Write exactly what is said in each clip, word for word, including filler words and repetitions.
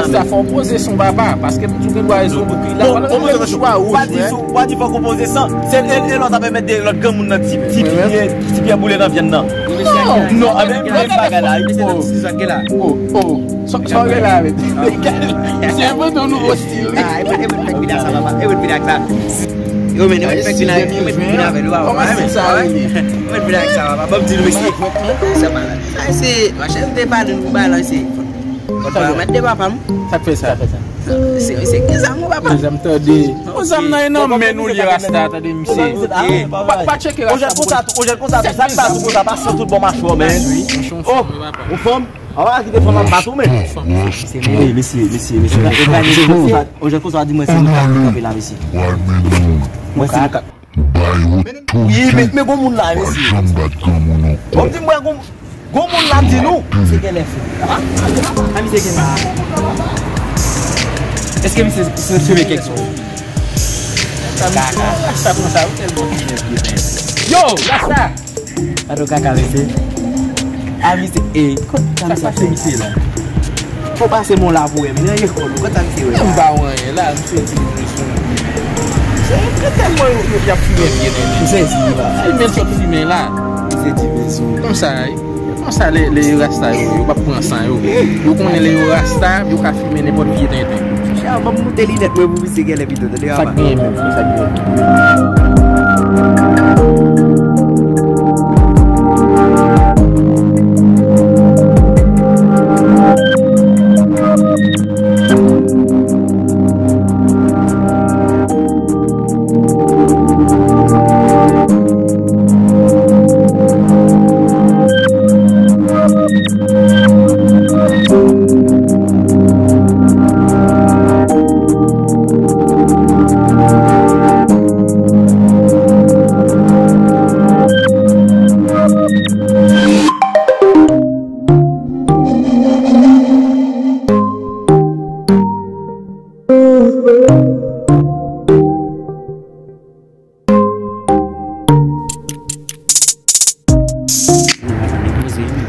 Sa fò w poze son papa, paske m di w gen dwa rezon pou ki la. Bon, bon, bon, chwa wouj, pa di sou, pa di fòk ou poze san. Se e, e lòt ap mèt de lòt granmoun nan ti, ti pyè, ti pyè boule nan vyann nan. Non, non, a men, men bagay la, wi. Oh, oh, oh. Sa, sa w gen la, men. Se envante yon nouvo stil, wi. Ah, e mwen, e mwen fèk vin ak sa, papa. E mwen vin ak sa. Yo, men, e mwen fèk vin ak, e mwen vin avè l, wi, papa. Kòman stil sa rele? E mwen vin ak sa, papa. Ban m di nou, mesye. Sa malad. Sa, se, machè, m te pale nou, ba la, se. Mwen te papa m. Sa k fè sa? Se, se ki zam ou papa? Ki zam tande? Bon, zam nan e nan men nou li rasta, tande misye. Pa, pa tcheke rasta. Ou jwenn konsa tou, ou jwenn konsa tou. Sa k pa tou konsa, pa sou tout bon machwa, men. Oh, ou fanm? An pa kite fanm ap bat ou, men. Mesye, mesye, mesye, mesye. Ou jwenn konsa di mwen se nou k ap kanpe la, mesye. Mwen se nou k ap Bay otorite. Wi, men, men gon moun la, mesye. Pa janm bat granmoun ankò. Bon, di mwen, gon, gon moun la, di nou. Misye genlè fou. Ah, ah, misye genlè. Èske misye se, se, se kèk sou? Kaka. Rasta konsa, ou tèlman finen vye. Yo, rasta. Gade kaka, mesye. A misye, e, kot sa misye la? Fò pase mon la pou wè m, nan ekòl ou, kot sa misye wè? M pa wè anyen la, misye di m sou. Se, se tèlman yo, yo, y ap fimen vye nènè. M sezi, papa. Fimen sot fimen la. Misye di men sou. Konsa, konsa lè, lè yo rasta yo, yo p ap pran san yo. Yo konnen lè yo rasta, yo ka fimen nenpòt vye tenten. Chè, ban m moute linèt mwen pou misye genlè pito, tande papa. Sa k genyen menm, sa k genyen.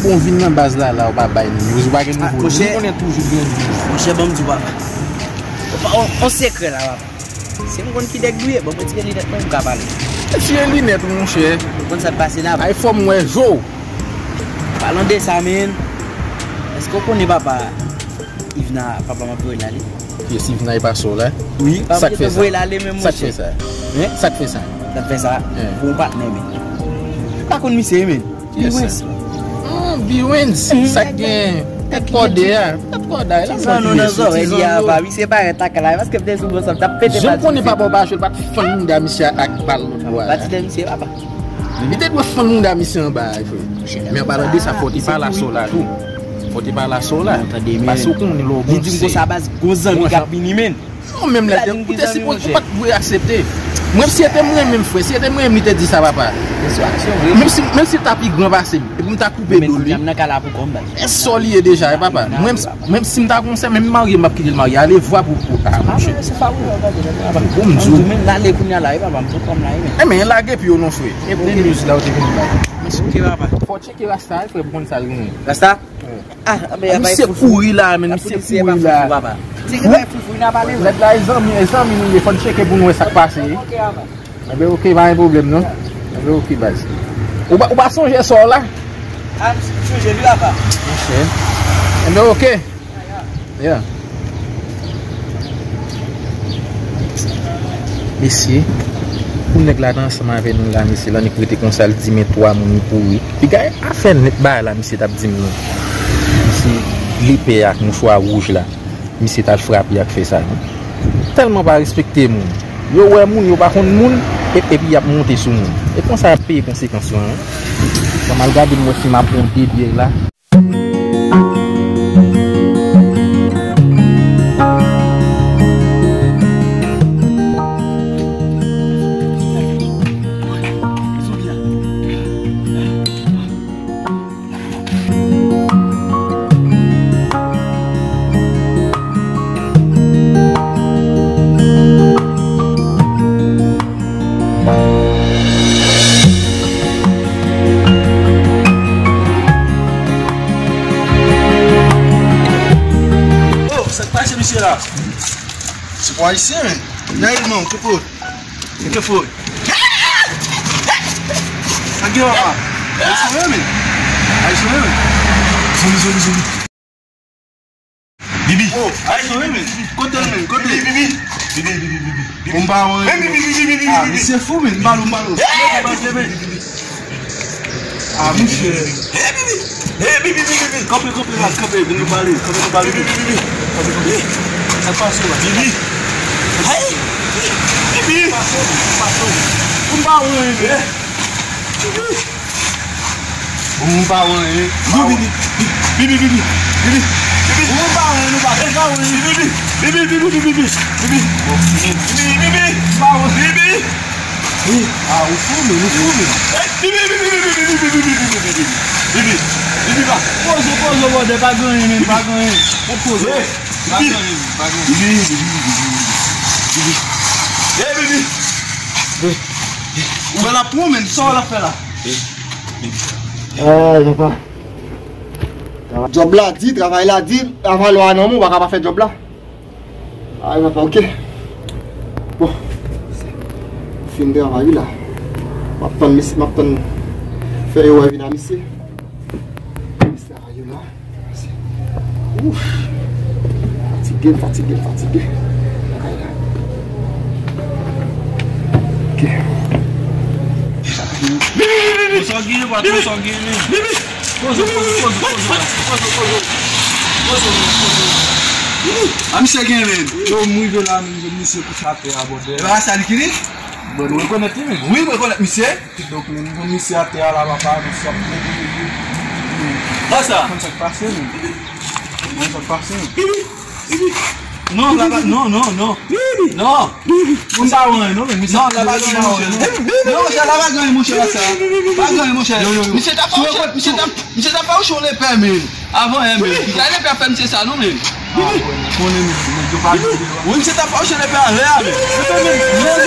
Bon, vin nan baz la, la, ou pa bay news, ou pa gen nouvo news. Ou konnen toujou gen news. Monchè, ban m di w, papa. On, on, on sekrè la, papa. Se m konn ki nèg nou ye, ban mwen tire linèt mwen, m ka pale. Tire linèt ou, monchè. Ou konn sa k pase la, papa. Ay, fò m wè zo w. Palan de sa, men. Èske w konnen papa? Ivna, papa m ap voye l ale. Kiyès Ivna e pa sè w la? Wi, papa m te voye l ale menm, monchè. Sa k fè sa? Hein? Sa k fè sa? Sa k fè sa? Hein. Bon patnè, men. Pa konn misye, men. Kiyès sa? Biwens. Ah, Biwens. Sa k gen tèt kòde a. Tèt kòde a. Sa nou nan zòrèy li a, papa. Misye parèt ak la, paske m te sou bò sa, m t ap pete bal. Jan m konnen papa w pa jwe, l pa t fann mouda misye ak bal lòt bò a. Pa ti de misye, papa. Li te dwe fann mouda misye anba a, frè. Men an palan de sa, fò w te pale asò la tou. Fò w te pale asò la. Paske w konnen lè w gon se. Li di m konsa baz, gon zanmi k ap vini, men. Non, menm lè te koute si ou pa t dwe aksepte. Mwen, si se te mwen menm, frè, si se te mwen menm, li te di sa, papa. Menm si, menm si l ta pi gran pase m, epi m ta koupe do l, wi. Men sò li ye deja, e papa. Mwen, Menm si m ta gon sè, menm marye, m ap kite l marye. Ale vwa pou, pou, ah, monchè. Bon, m di w. Menm lale kounye a la, e papa, m tou kòm la, e men. E men, lage pye w non, frè. E bon, news la, ou te vin bay. Ok, papa. Fò w tcheke rasta, frè, pou konn sa l genyen. Rasta? Ah, men misye kouri la, men misye kouri la. Nèg la, e zanmi, e zanmi nou ye, fò n tcheke pou n wè sa k pase. Ok, papa. Enben, ok, pa gen pwoblèm, non. Enben, ok, baz. Ou pa, ou pa sonje sa w la? Ah, m sonje li, papa. Monchè. Enben, ok. Yeah. Mesye, pou nèg la te ansanm avè nou la, mesye, l annik rete konsa, l di men twa moun kouri. Piga afè nèt bagay la, misye t ap di m non. Misye lepè ak mouchwa wouj la. Misye t al frape ak fè sa, non. Tèlman pa respekte moun. Yo wè moun, yo pa konn moun, e, epi y ap monte sou moun. E konsa y ap peye konsekans lan, wi. Ban m al gade m wè si m ap pran de byè la. Ayisyen, men. Nèg non, koko. Koko. Sa gen la. Ayisyen, men. Ayisyen, men. Zoli, zoli, zoli. Bibi. Oh, Ayisyen, men. Kote l, men? Kote l? Bibi, bibi. Bibi, bibi, bibi, bibi. Bon, ba, wè. Bibi, bibi, bibi, bibi. Ah, misye fou, men. Balo, balo. Ah, monchè. Hey, Bibi! Hey, Bibi, Bibi, Bibi! Kanpe, kanpe la, kanpe, vin nou pale, kanpe nou pale. Bibi, Bibi, Bibi! Kanpe, kanpe. Sa k pase la? Bibi! Hey! Bibi! Pase, pase. Ou pa wè, men. Bibi! Ou pa wè, men. Bibi, Bibi, Bibi, Bibi! Ou pa wè, nou pa, ou pa wè. Bibi, Bibi, Bibi, Bibi! Bibi! Bibi, Bibi! Bibi! Wi. Ah, ou fou, men, ou fou, men. Bibi, Bibi, Bibi, Bibi, Bibi, Bibi, Bibi, Bibi, Bibi, pa. Poze, poze, bòdè, pa gen anyen, men, pa gen anyen. Mèt poze. Pa gen anyen, pa gen anyen. Bibi, Bibi, Bibi, Bibi. Hey, Bibi. Ou wè l ap pran, men, sa w ap fè la? Ah, papa. Djòb la di, travay la di, avan lè a nan men w, ou pa ka pa fè djòb la. Ay, papa, oke. Bon. Fin travay wi la. M ap tann misye, m ap tann fè yo wè vin a misye. Misye travay yo la. Ouf. Fatige, fatige, fatige. Bagay la. Oke. Sa w gen, patwon, sa w gen, men. Poze, poze, poze, poze, poze, poze. Poze, poze. A, misye gen, men. Yo, m rive la, men, m jwenn misye kouche atè a, bòdè. E pa sa li ki li? Bon, nou rekonèt li, men. Wi, m rekonèt misye. Donk, men, m jwenn misye atè a la, papa, misye ap plede, plede. Sa sa? Konn sa k pase, men. Konn sa k pase, men. Non, la pa, non, non, non. Non. Mwen pa wè, non, men misye. Non, la pa gen, monchè, non. Non, monchè, la pa gen, monchè, la sa. Pa gen, monchè. Yo, yo, yo. Misye ta fè, misye ta, misye ta fè w cho lepè, men. Avan, men. Sa lepè fè misye sa, non, men. Ah, bon, konnen, men, men, yo pa gen. Wi, misye ta fè w cho lepè a lè a, men.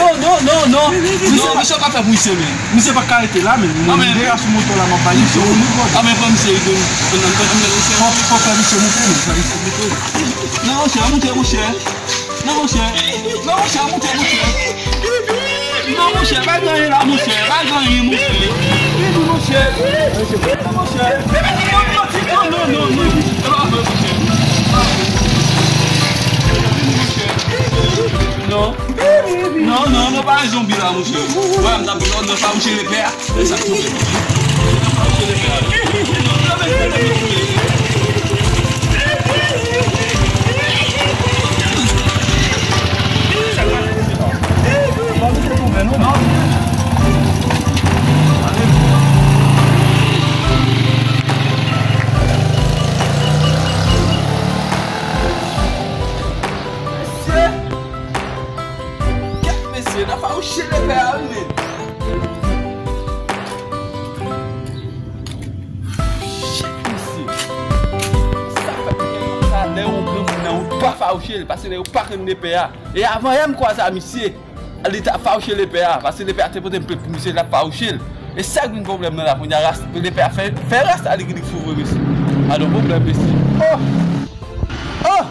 Non, non, non, non, non. Misye, misye pa fè pou misye, men. Misye pa ka rete la, men. Non, men. Mwen deja sou moto la, m ap bay misye. Non, men, pran misye, non, non, non, non, non. Fò, fò fè misye moute, men. Fè misye moute. Non, monchè, monchè, monchè. Non, monchè. Non, monchè, monchè, monchè. Non, monchè, pa gen anyen la, monchè. Pa gen anyen, monchè. Bibi, monchè. Non, monchè. Non, non, non, non. Non. Non, non, non, pa gen zonbi la, monchè. Wè, m t ap di, non, non, pa mouche lepè a. Mesye, kèt mesye, nan fawouche lepè a, wi, men. Shit, mesye. Sa fè lè yon granmoun nan, ou pa fawouche l, paske lè yo pa konn lepè a. E avan yè m kwaze a misye, li t ap fawouche lepè a, paske lepè a te pote m plent pou misye, l ap fawouche l. E sa k vin pwoblèm nan la, kounye a ras, lepè a fè, fè rasta li ki li fou vre, mesye. Pa gen pwoblèm, mesye. Oh! Oh!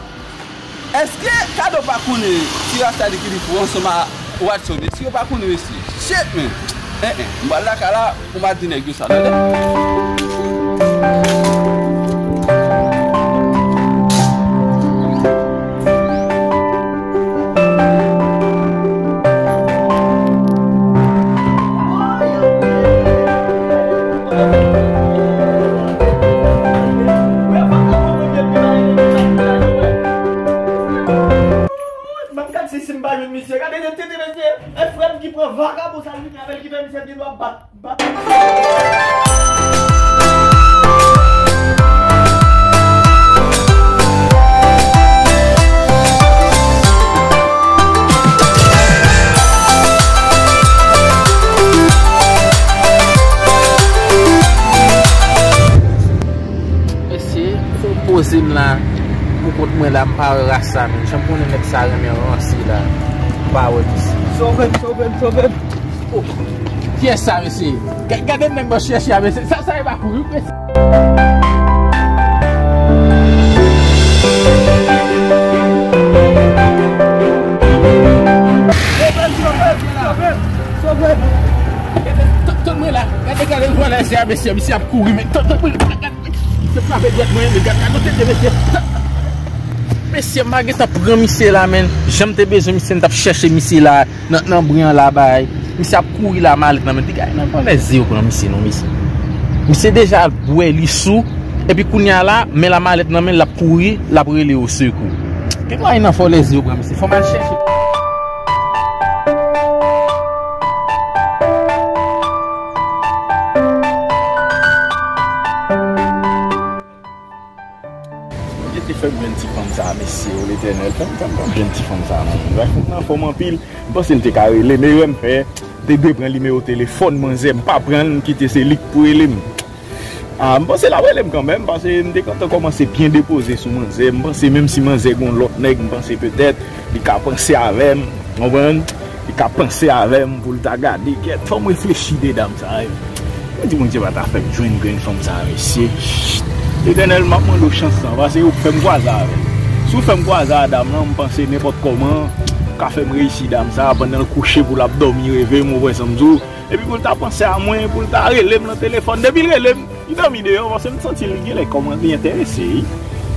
Èske Kado pa konnen ti rasta li ki li fou ansanm a Watson? Èske yo pa konnen, mesye? Shit, man! En, en, m pral lakay la pou m al di nèg yo sa, tande? M ap gad si, si m pa jwenn misye. Gade de tete mesye. E frè m ki pran vakabon sa l vini avè l ki fè misye gen dwa bat. Mesye, m fon poze m la pou kont mwen la, m pa wè ras sa menm. Jan m konnen nèg sa renmen ranse la, m pa wè misye. Sove m, sove m, sove m. Oh, kiyès sa, mesye? Ga-, gade nèg m ap chèche a, mesye. Sa, sa e pa kouri, mesye. Tann, tann mwen la. Gade, gade, vwala, se a mesye, misye ap kouri, men tann, tann mwen la. Gade, misye frape dwèt mwen, men gade, gade, tete, mesye. Mesye, m pa gentan pran misye la, men jan m te bezwen misye, m t ap chèche misye la. Nan, nan bri an la bay. Misye ap kouri la, malèt nan men. Ti gay, nan pran lèze yo pran misye non, mesye. Misye deja al bwè, li sou. Epi kounye a la, men la malèt nan men, l ap kouri, l ap rele yo sekou. Gen mwayen nan fò lèze yo pran misye. Fò m al chèche. Bondye te fè m jwenn ti fanm sa a, mesye, o Letènèl, fè m, fè m, fè m jwenn ti fanm sa a, non. Mwen fèk nan fòm anpil, m panse l te ka rele m, erè m fè, m te dwe pran nimewo telefòn manzè, m pa pran l, m kite se li k pou rele m. Ah, m panse l ap rele m kanmenm, paske m te gentan kòmanse byen depoze sou manzè, m panse menm si manzè gon lòt nèg, m panse petèt, li ka panse avè m, konprann? Li ka panse avè m pou l ta gade. Kèt, fò m reflechi de dam sa yo. Mwen di Bondye pa ta fè m jwenn grenn fanm sa a, mesye. Letènèl, m ap mande w chans lan, paske ou fè m kwaze avè l. Si w fè m kwaze a dam lan, m panse nenpòt kòman, ou ka fè m reyisi dam sa a, pandan l kouche pou l ap dòmi, reve m, ou wè sa m di w. Epi pou l ta panse a mwen, pou l ta rele m nan telefòn. Depi l rele m, li dòmi deyò, paske m santi l genlè kòman li enterese, wi.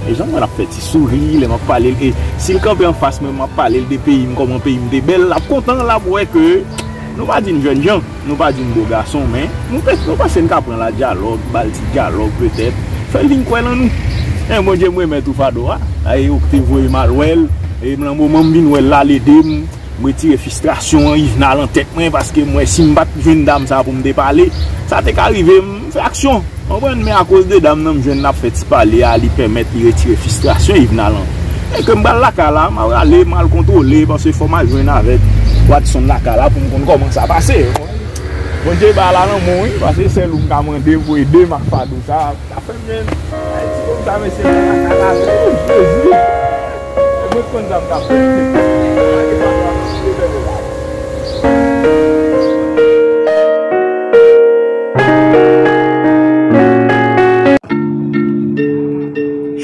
E jan mwen ap fè ti souri, lè m ap pale l, e si l kanpe anfas mwen, m ap pale l de peyi m, kòman peyi m te bèl, l ap kontan, l ap wè ke nou pa di n jènjan, nou pa di n bo gason, men nou pe-, nou panse n ka pran l a dyalòg, ba l ti dyalòg petèt, fè l vin kwè nan nou. E Bondye m remèt ou fado a, e ou k te voye m al wè l, e nan moman m vin wè l la, l ede m, m retire fristrasyon an, Ivenal, nan tèt mwen, paske m wè si m pa t jwenn dam sa pou m te pale, sa te ka rive m fè aksyon. Konprann? Men akoz de dam nan m jwenn n ap fè ti pale a, li pèmèt li retire fristrasyon Ivenal lan. E ke m pral lakay la, m a rale, m al kontwole, paske fò m al jwenn avèk Watson lakay la pou m konn kòman sa pase. Bondye ba la nan men w, wi, paske sèl ou m ka mande pou ede m ak fado sa. Sa fè m jwenn. Ay, ti fanm sa, mesye, nan lakay la, wi, Jezi. Mwen konn sa m t ap fè.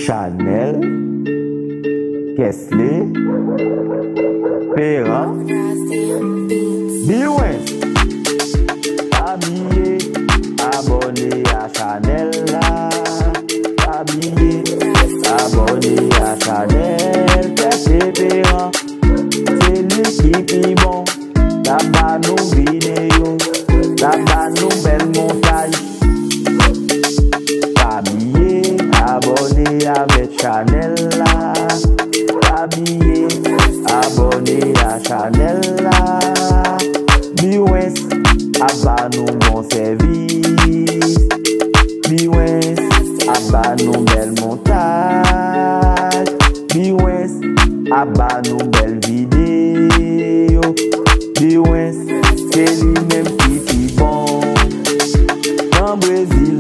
Chanèl, Kesley, Peran, Biwens. Pa bliye abòne a chanèl la. Pa bliye abòne a chanèl Kèt Eperan. Se li ki pi bon. L ap ba nou videyo, l ap ba nou bèl montaj. Pa bliye abòne avèk chanèl la. Pa bliye abòne a chanèl la. Biwens ap ba nou bon sèvis. Biwens ap ba nou bèl montaj. Biwens ap ba nou bèl videyo. Biwens se li menm ki pi bon nan Brezil.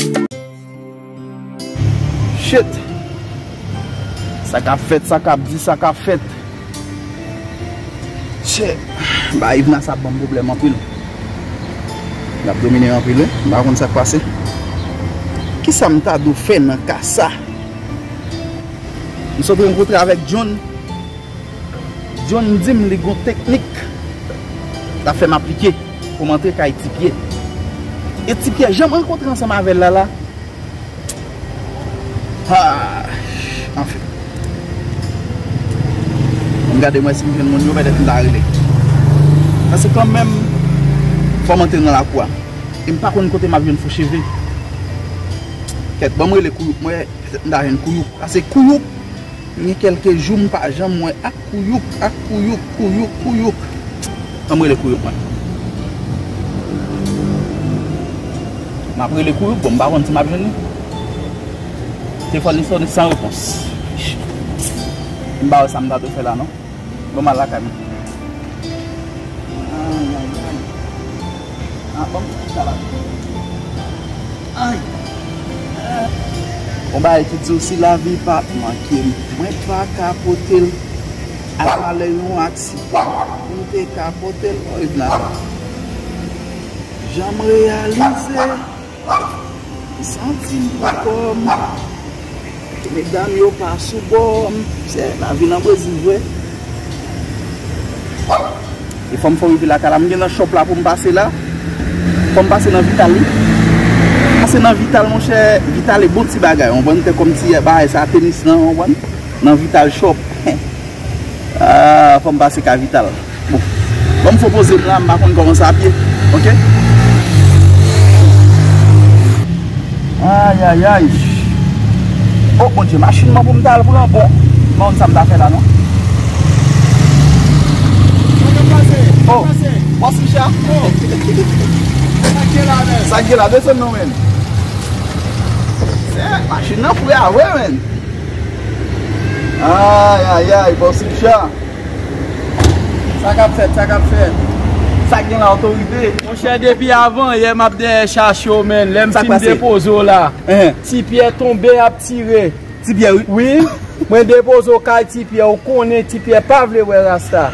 Shit! Sa k ap fèt, sa k ap di, sa k ap fèt. Chè, ba Yvna sa ap ban m pwoblèm anpil. L ap domine m anpil, wi. M pa konn sa k pase. Kisa m ta dwe fè nan ka sa? M sot rankontre avèk John. John di m li gon teknik l ap fè m aplike pou m antre kay Ti Pyè. E Ti Pyè, jan m rankontre ansanm avè l la la, ah, anfen. M gade m wè si m jwenn moun yo, petèt m ta rele. Paske kanmenm, fò m antre nan lakou a. E m pa konn kote m ap jwenn fo cheve. Kèt, ban m rele Kouyouk, m wè petèt m ta jwenn Kouyouk. Paske Kouyouk, gen kèlke jou m pa janm wè ak Kouyouk, ak Kouyouk, Kouyouk, Kouyouk. An m rele Kouyouk mwen. M ap rele Kouyouk, bon, m pa konn si m ap jwenn li. Telefòn li sonnen san repons. M pa wè sa m ta dwe fè la non. Bon, m al lakay mwen. Ay, ay, ay. Ah, bon, sa la. Ay. Yon bagay ki di w si lavi pa t manke m, mwen pa ka pote l. Ak malè yon aksidan, pou m te ka pote l. Oh, Yvna sa. Jan m reyalize. M santi m pou kò m. Medam yo pa sou bò m. Se lavi nan Brezil vre. E fò m fè w rive lakay la. M gen nan shop la pou m pase la. Fò m pase nan Vital, wi. Pase nan Vital, monchè. Vital e bon ti bagay, w konprann? Te kòm ti bagay sa, tenis lan, w konprann? Nan Vital Shop. Ah, fò m pase ka Vital. Bon. Bon, m fò poze m la, m pa konn kòman sa ap ye. Ok? Ay, ay, ay. Oh, Bondye, machin mwen pou m ta al pran. Bon, m pa konn sa m ta fè la, non. Oh, Bòs Richard. Sa k gen la, men? Sa k gen la, desann non, men. Se machin nan fre a vre, men. Ay, ay, ay, Bòs Richard. Sa k ap fèt, sa k ap fèt. Sa k gen la, otorite? Monchè, depi avan yè m ap dèyè chache w, men lè m fin depoze w la, Ti Pyè tonbe ap tire. Ti Pyè, wi. Wi, mwen depoze w kay Ti Pyè, ou konnen Ti Pyè pa vle wè Rasta.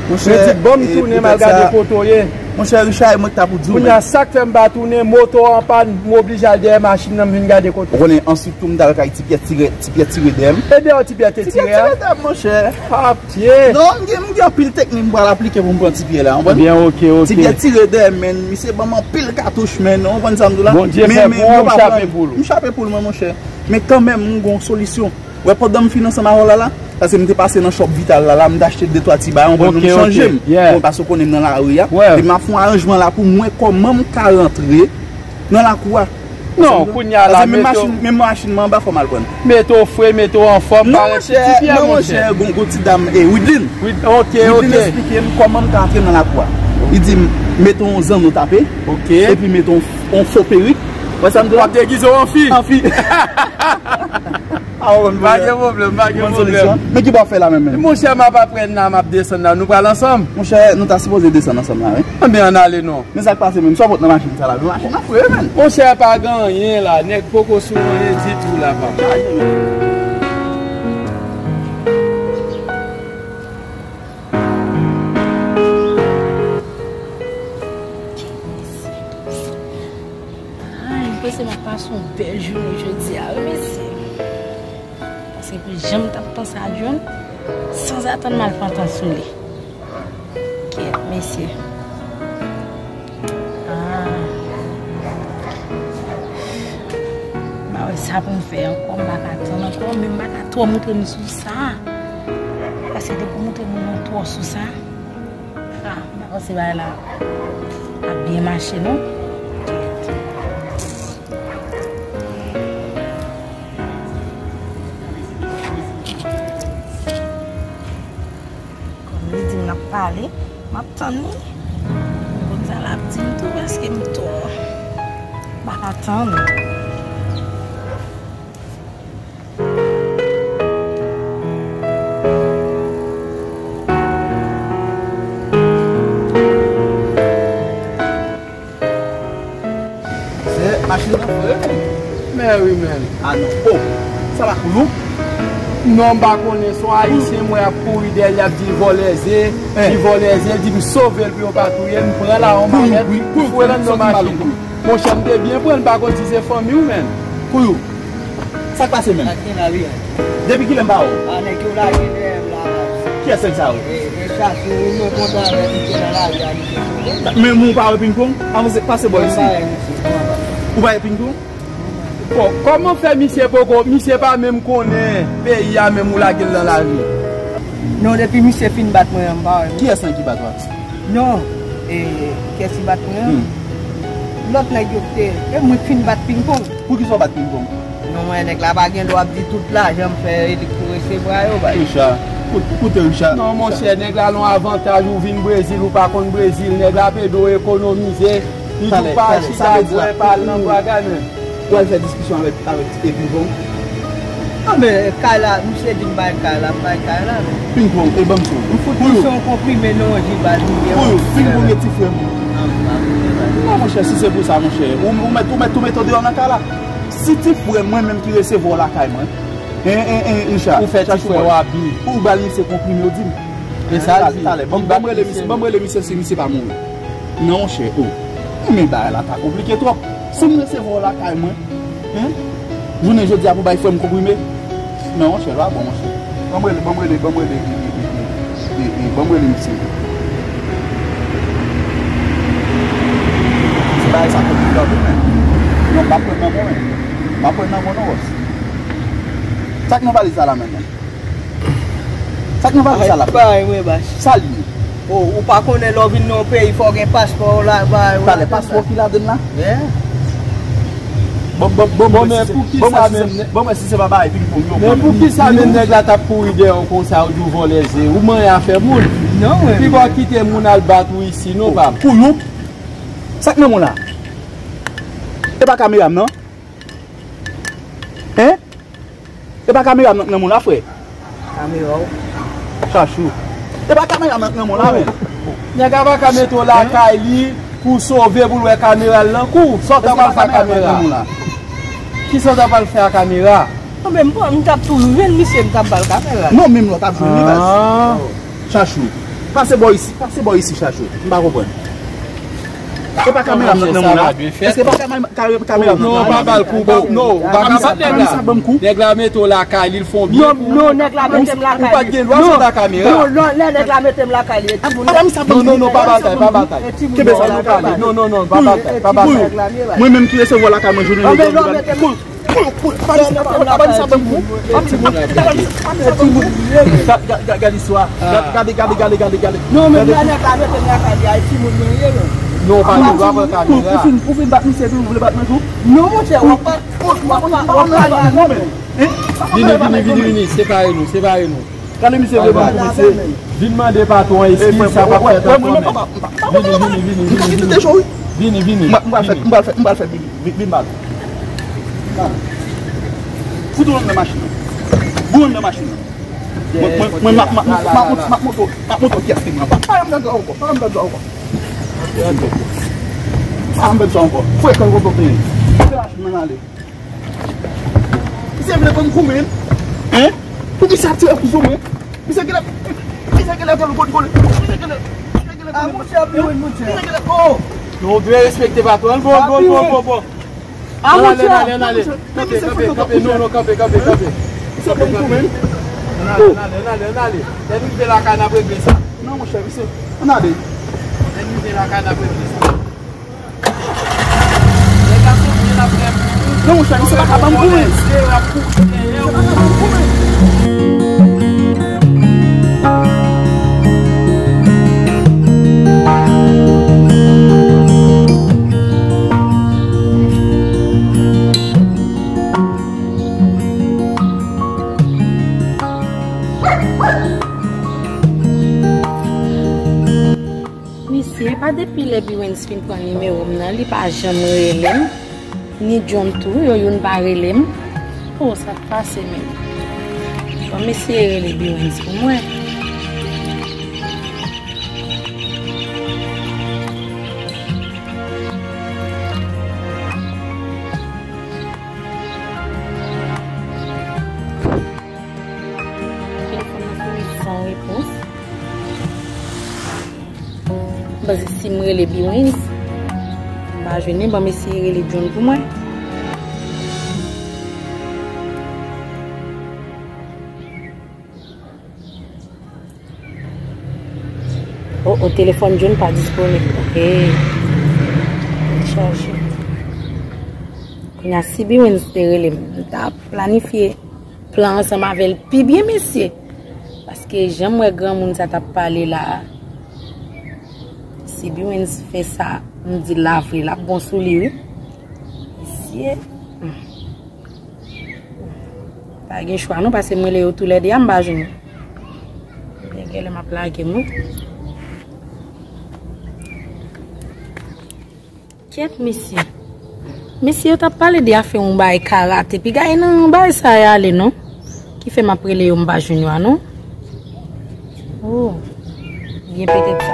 Monchè, mwen di, ban m tounen, m al gade kote w ye. Monchè Richard, e mwen ki ta pou di w, men. Kounye a, sa k fè m pa tounen, moto an pàn, m oblije al dèyè machin nan, m vin gade kote. Ou konnen, answit tou, m t al kay Ti Pyè tire, Ti Pyè tire dèyè m. E dèyè Ti Pyè te tire a? Ti Pyè tire dèyè m, monchè. Papye. Non, m gen, m gen anpil teknik m pral aplike pou m pran Ti Pyè la, w konprann? Ebyen, ok, ok. Ti Pyè tire dèyè m, men. Misye ban m anpil katouch, men. Ou konprann sa m di w la? Bondye fè pou ou, m chape poul ou. M chape poul mwen, monchè. Men kanmenm, m gon solisyon. Wè, pandan m fin ansanm avè w la, la, paske m te pase nan shop Vital la, la, m te achte de twa ti bagay, w konprann, m chanje m. Bon, paske w konnen m nan lari a. Epi m ap fè yon aranjman la pou m wè kòman m ka rantre nan lakou a. Non, kounye a la, menm machin, menm machin mwen anba, fò m al pran. Mete w fre, mete w anfòm, parèt ti Pyè, monchè. Non, monchè, gon, gon ti dam, e, Widlin. Ok, ok. Widlin eksplike m kòman m ka antre nan lakou a. Li di m, mete yon zanno tape, epi mete yon, yon fo perik. Wè sa m di w la? W ap degize w an fi. An fi. Pa gen pwoblèm, pa gen pwoblèm. Men ki bò w fè la menm, menm? Monchè, m ap aprann la, m ap desann la. Nou pral ansanm? Monchè, nou ta sipoze desann ansanm la, wi. Anben, ann ale non. Men sa k pase menm? Sa w pot nan machin sa la? Men machin nan fre, menm. Monchè, pa gen anyen la. Nèg poko sou anyen ditou la, papa. Ay, m panse m ap pase yon bèl jounen jodi a, wi, mesye. Paske pou jan m t ap panse a John, sanzatann m al pantan sou li. Kèt, mesye. Ah. M pa wè sa pou m fè ankò, m pa ka tann ankò, men m pa ka twò montre m sou sa. Paske depi w montre moun nan twò sou sa, ah, m pa panse bagay la ap byen mache, non. Kòm li di m n ap pale, m ap tann li. Konn sa l ap di m tou, èske m twò? M pa ka tann. Se machin nan fre, men. Men wi, men. Ah non. Oh, sa pa kouyou? Non, m pa konnen. Se yon Ayisyen m wè ap kouri dèyè l, y ap di l vòlè ze, li vòlè ze, l di m sove l pou yo pa touye l, m pran la yon manyèt, m foure l anndan machin. Monchè, m te byen pran l, m pa konn si se fanmi w, men. Kouyou. Sa k pase menm? Sa k gen la, wi. Depi kilè m pa wè w? A, nèg yo lage dèyè m la. Kiyès nèg sa yo? E, e, chache, wi, nou kontan avè misye nan lari a, misye sove. Men ou pa wè Pingpong? Avanse, pase bò isi. Mwen pa wè misye, mwen pa wè. Ou pa wè Pingpong? Bon, kòman fè misye poko, misye pa menm konnen peyi a, menm ou lage l nan lari? Non, depi misye fin bat mwen an, m pa wè misye. Kiyès lan ki bat w a? Non, e, kiyès ki bat mwen an? Hmm. Lòt nèg yo ki te, e mwen k fin bat Pingpong. Poukisa w bat Pingpong? Non, mwen, nèg la pa gen dwa ap di tout lajan m fè e li k pou resevwa yo, bay. Richard, kout-, koute Richard. Non, monchè, nèg la nan avantaj, ou vin Brezil, ou pa konn Brezil, nèg la ap ede w ekonomize, li di w pa chita bwè, pa al nan bwa gamen. Ou al fè diskisyon avèk, avèk Pingpong? Anben, kay la, misye di m bay kay la, m bay kay la, men. Pingpong, e ban m sou. M fout misye yon konprime, non, Jiba, li ye. Pou yo, Pingpong e ti frè m. Non, monchè, si se pou sa, monchè, ou, ou mèt, ou mèt tou mete w deyò nan kay la. Si ti frè mwen menm ki resevwa w lakay mwen, en, en, en, Richard, ou fè ti frè w abi, ou ba l misye konprime, ou di m. E sa l di. Talè, ban m, ban m rele misye, ban m rele misye si misye pa mouri. Non, monchè, oh. Men bagay la ta konplike twòp. Si m resevwa w lakay mwen, en, jounen jodi a pou bay frè m konprime? Non, monchè, l pa bon, monchè. Ban m rele, ban m rele, ban m rele, e, e, ban m rele misye. Nan mono wòs. Sa k nan valiz sa la menm? Sa k nan valiz sa la? Ay, bay mwen bas. Sa l ye? O, ou pa konnen lè w vin nan yon peyi, fò w gen paspò w la, bay, ou Talè, ladan paspò la. Ki ladan la? Yeah. Bon, bon, bon, bon, men si se, pou ki bon, sa men si se, menm, bon, men si se pa bagay pinpong yo, men pou ki sa menm nèg la t ap kouri dèyè w konsa, ou di w vòlè ze, ou manyen afè moun? Non, men. Pi bò kite moun al bat ou isi, non, pa m. Pou yon, sa k nan men w la? E pa kamera m, non? Hein? E pa kamera m nan men w la, frè? Kamera w. Chachou. E pa kamera m nan men w la, men. Nèg la pa ka mete w lakay li pou w sove, pou l wè kamera l nan kou. Sa w ta pral fè ak kamera? Kisa w ta pral fè ak kamera? Non, men m pran, m t ap toujou jwenn misye, m t ap ba l kamera. Non, menm lè w t ap jwenn li, baz. Ah. Chachou. Pase bò isi, pase bò isi, Chachou. M pa konprann. E pa kamera m nan men w la? Èske pa kamera, kamera, kamera m nan men w la? Non, pa ba l kou, ba, non, ou pa ka bat nèg la. Nèg la mete w lakay li, l fè w byen. Non, non, nèg la mete m lakay li. Ou pa t gen dwa sot ak kamera. Non, non, lè nèg la mete m lakay li. Non, non, non, pa batay, pa batay. Kenbe sa nou pale. Non, non, non, pa batay, pa batay. Mwen menm ki resevwa lakay mwen jounen jodi a. Gade, gade, gade istwa. Gade, gade, gade, gade, gade. Non, men nèg la mete m lakay li, a timoun mwen ye, men. Non, pa gen dwa pran kamera. Ou fin, ou fin bat misye tou, ou vle bat mwen tou? Non, monchè, w ap bat, w ap bat, w ap bat. Vini, vini, vini, vini, separe nou, separe nou. Gade misye vle ban kou mesye. Vin mande patwon an eskiz, sa p ap fèt ankò, men. Vini, vini, vini, vini, vini. Vini, vini. M pral fè, m pral fè, m pral fè, vini, vini, vini, vini. Fout ou anndan machin nan. Boure anndan machin nan. Mwen, mwen, mwen, m ap, m ap, m ap, m ap, m ap montre w, m ap montre w kiyès ki mwen. Pa, pa rann nan dwa ankò, pa rann nan dwa ankò. Pa rann nan dwa ankò. Frekan konpòte. Kite machin nan ale. Misye vle konn kou mwen. Hein? Pou misye ap tire kou sou mwen. Misye genlè, misye genlè konn kole. Misye genlè, misye genlè konn. Ah, monchè, ap jwenn, monchè. Misye genlè, oh! Non, ou dwe respekte patwon. Bon, bon, bon, bon, bon. Ah, monchè. Ann ale, ann ale, ann ale. Kanpe, kanpe, kanpe. Non, non, kanpe, kanpe, kanpe. Misye konn kou mwen. Ann ale, ann ale, ann ale, ann ale. Lè n rive lakay n ap regle sa. Non, monchè, misye. Ann ale. Lè n rive lakay n ap regle sa. Non, monchè, misye pa ka ban m goumen. Mesye, pa depi lè Biwens fin pran nimewo m nan, li pa janm rele m, ni John tou, yo youn pa rele m. Oh, sa k pase menm? Bon, mesye rele Biwens pou mwen. Telefòn nan sone san repons. M panse si m rele Biwens, m pa jwenn li, ban m eseye rele John pou mwen. Oh, oh, telefòn John pa disponib. Ok. Chaje. Kounye a, si Biwens te rele m, m ta planifye plan ansanm avè l pi byen, mesye. Paske jan m wè granmoun sa t ap pale la a, si Biwens fè sa, m di l la vre, l ap bon sou li, wi. Mesye. Hmm. Pa gen chwa non, paske m rele yo toulède a, m pa jwenn yo. Ebyen, genlè m ap lage m, wi. Kèt, mesye. Mesye yo t ap pale de afè yon bagay karate. Piga e nan yon bagay sa y ale, non. Ki fè m ap rele yo, m pa jwenn yo a, non. Oh. Byen petèt sa.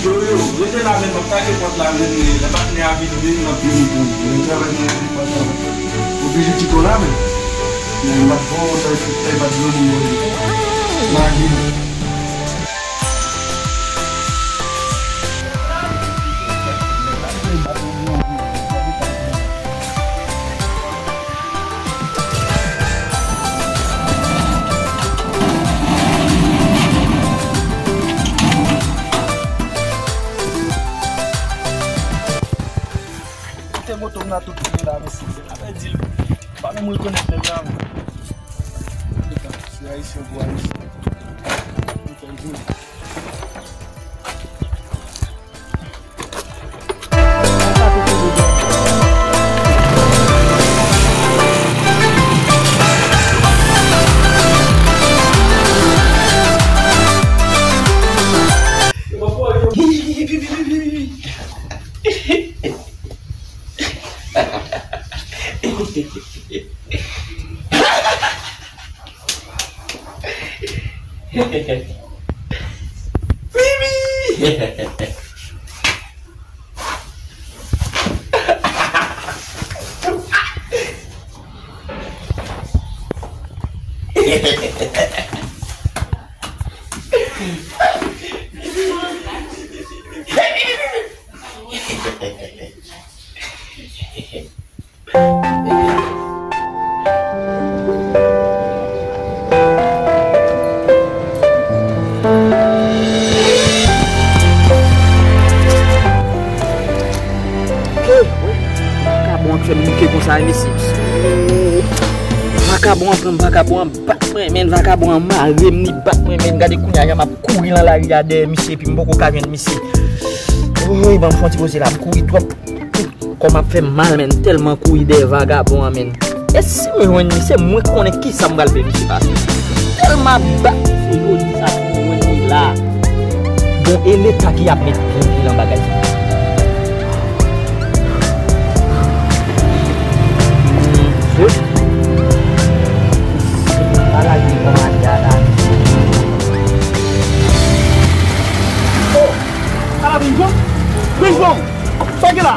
Yo, yo, rete la, men m ap take pòt la, men lè patnè a vin, vin, m ap vini pou ou. Men travay mwen vin pòt la. Oblije kite w la, men. Men m ap ba w yon tay, tay bat granmoun yo. M a vini. Kite moto m nan tout fini la, mesye. Apre di l, pa menm rekonèt nèg la, men. Se ayisyen pou ayisyen. Vakabon an fè m bouke konsa, mesye. Vakabon an pran m, vakabon an bat mwen, men vakabon an mare m, li bat mwen, men gade kounye a jan m ap kouri nan lari a dèyè misye, epi m poko ka jwenn misye. Woy, ban m fè yon ti poze la, m kouri twòp. Kò m ap fè m mal, men, tèlman kouri dèyè vagabon an, men. E si mwen jwenn li, se mwen k konnen kisa m pral fè misye pase. Tèlman ap bat misye jodi sa, si mwen jwenn li la. Bon, e leta ki ap met byen pye nan bagay sa. Bon, se pa lage kòmandè a la. Oh! Ala pingpong! Pingpong! Sa w gen la?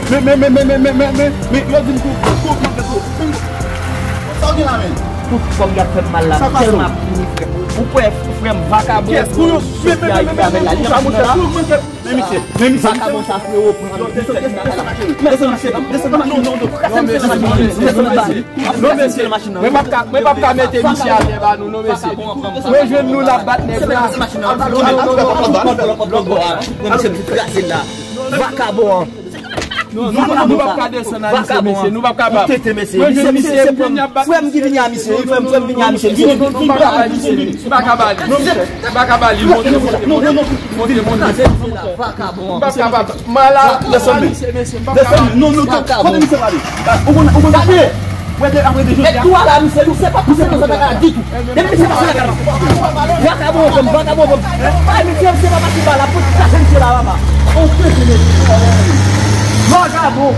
Men, men, men, men, men, men, men, men, men, yo di m tou, tou, tou, tou, tou. Sa w gen la, men? Tout kòb y ap fè m mal la, m tèlman ap kouri, frè m. Ou kwè, frè m, vakabon, kiyès pou yo soti a rive avè l la? Li nan machin nan la? Men misye, men misye. Vakabon sa, frero, pran. Desann, desann, desann, desann, desann, non, non, non. Non, mesye, mwen p ap ka, mwen p ap ka mete misye atè ba nou, non, mesye. Mwen jwenn nou l ap bat nèg la. Vakabon an. Nou, nou, nou p ap ka desann a misye, mesye. Nou p ap kapab. Mwen jwenn misye, frè m ki vini a misye. Frè m, frè m vini a misye. Misye, nou, nou p ap ka ba li. Misye, nou p ap ka ba li. Monte, monte, monte. Monte, monte. Vakabon. M p ap kapab. Malad, desann. Desann. Non, non, non. Kote misye prale? Ou konn, ou konn sa fè? Wè, de, apre de jodi a. Mèt tou a la, misye, misye pa, misye pa sa ditou. Depi misye pase lakay la. Vakabon, vakabon, vakabon. Ay, misye, misye pa pase pa la, pou chache misye la, papa. Vagabon.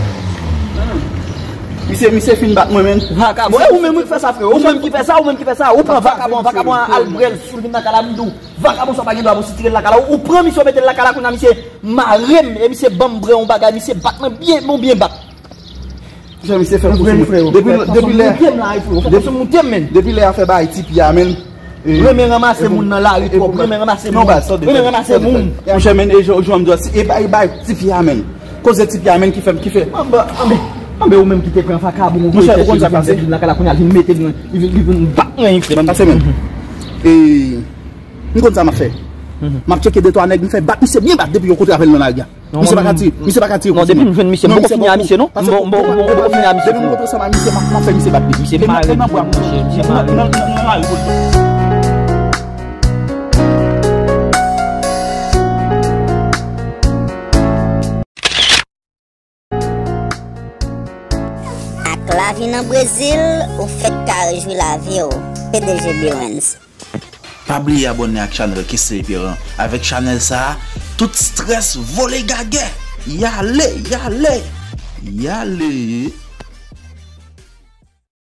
Misye, misye fin bat mwen, men. Vakabon. E ou menm wi k fè sa, frè. Ou menm ki fè sa, ou menm ki fè sa. Ou pran vakabon, vakabon an al brèl sou l vin nan kay la, m di w. Vakabon sa pa gen dwa pou sitire l lakay la. Ou pran misye, ou mete l lakay la, kounye a misye mare m, e misye ban m bren yon bagay, misye bat mwen byen, bon byen bat. Jan misye fè m fout sou mwen. Depi, depi lè, depi lè a fè bagay tipi a, men. Renmen ranmase moun nan lari twòp, renmen ranmase moun. Renmen ranmase moun. Monchè, men, e jan, jan m di w, e bay, e bay tipi a, men. Koze tipi a, men, ki fè m, ki fè. Anben, anben, anben, ou menm ki te pran vakabon, ou voye chèche, li vin lakay la, kounye a, li vin mete mwen, li vin, li vin bat mwen, frè. Pase, men. E, m konn sa m ap fè. M ap tcheke de twa nèg, m fè bat misye byen bat depi yo kontre avè l nan lari a. Misye pa ka tire, misye pa ka tire. Non, depi m jwenn misye, m poko fini a misye, non. M poko fini a misye. Depi m kontre ansanm a misye, m ap, m ap fè misye bat li. Misye mare m, misye mare m. Nan, nan, nan lari pou l. Ak lavi nan Brezil, ou fèk ka rejwi lavi w. P D G Bewens. Pa bliye abòne ak chanèl Kessler Pierrand. Avèk chanèl sa a, tout strès vole gagè. Y ale, y ale, y ale.